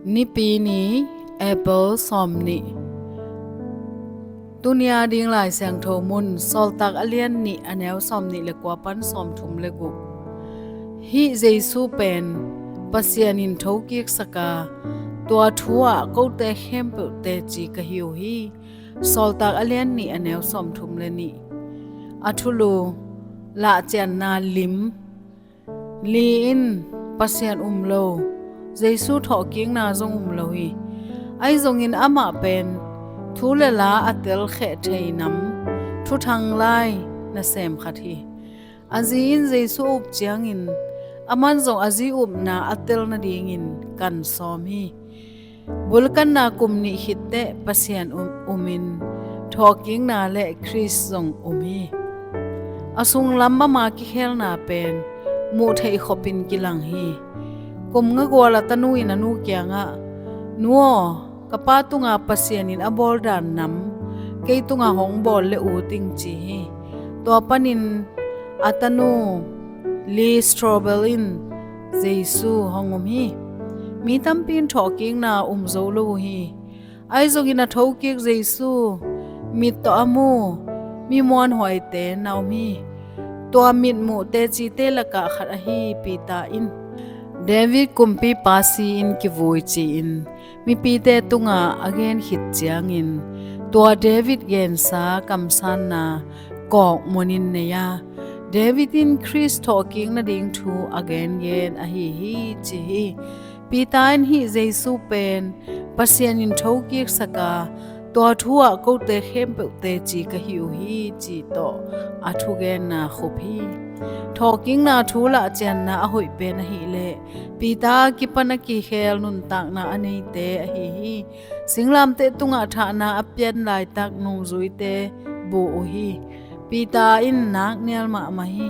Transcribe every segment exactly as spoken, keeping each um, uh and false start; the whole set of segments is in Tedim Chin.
Nipi ni, April sawm nih. Tunia ding Lai Siangtho mun, Sawltak a lian nih, a neu sawm nih le kua pan sawm thum le guk. Hih Jesu pen Pasian in thokik saka, tua thu ah kote khempeuh teci ka hi uh hi. Sawltak a lian nih, a neu sawm thum le nih. A thulu, lahcianna lim. Li in, Pasian um lo, Jesu thawhkikna zong um lo hi. Ahi zongin amah pen thu le la a telkheh thei nam, thuthang lai nasem khat hi. A zi in Jesu up ciangin, aman zong a zi upna a tel nadingin kan sawm hi. Bulkanna kum nih khit teh Pasian um, umin, thawhkikna le Khrist zong um hi. A sunglam ama kikhelna pen muh theih khopin kilang hi. Kum nga gual a tanu in a nu kiangah, "Nu aw, ka pa tunga Pasian in a bawl dan nam kei tunga hong bawl le ut ing," ci hi. Tua panin a tanu Lee Strobel in Jesu hong um hi. Mi tampi in thawhkikna um zo lo uh hi. Ahi zongin a thokik Jesu mit tawh a mu mi muanhuaite na om hi. Tua mitmuh tecite lakah khat ahi Peter in David kumpipa si-in kivui ci-in mipite tungah a gen khit ciangin, tua David gensa kamsanna kawkmuanin nei a, David in Khrist thawhkik nading thu a gengen ahi hi, ci hi. Peter in hih Jesu pen Pasian in thokik saka, tua thu ah kote khempeuh teci ka hi uh hi, ci tawh a thugenna khup hi. Thawhkikna thu lahcianna a hoih pen ahileh Peter a kipan a kikhel nuntakna a neite ahi hi. Singlamteh tungah thahna a pian laitak nungzuite bu uh hi. Peter in naknial mahmah hi.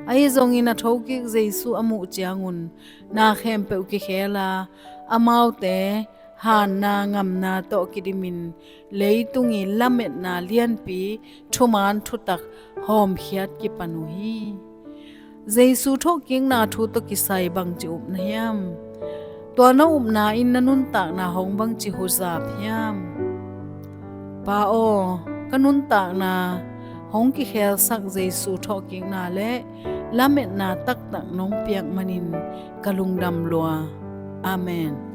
Ahi zongin a thokik Jesu a muh ciangun na khempeuh kikhel a, amaute hanna ngamna tawh kidimin leitung i lametna lianpi thuman thutak hawmkhiat kipan uh hi. Jesu thawhkikna thu tawh kisai bangci upna hiam? Tua na upna in na nuntakna hong bangci huzap hiam? Pa aw, ka nuntakna hong kikhelsak Jesu thawhkikna le lametna taktak nong piak manin ka lungdam lua. Amen.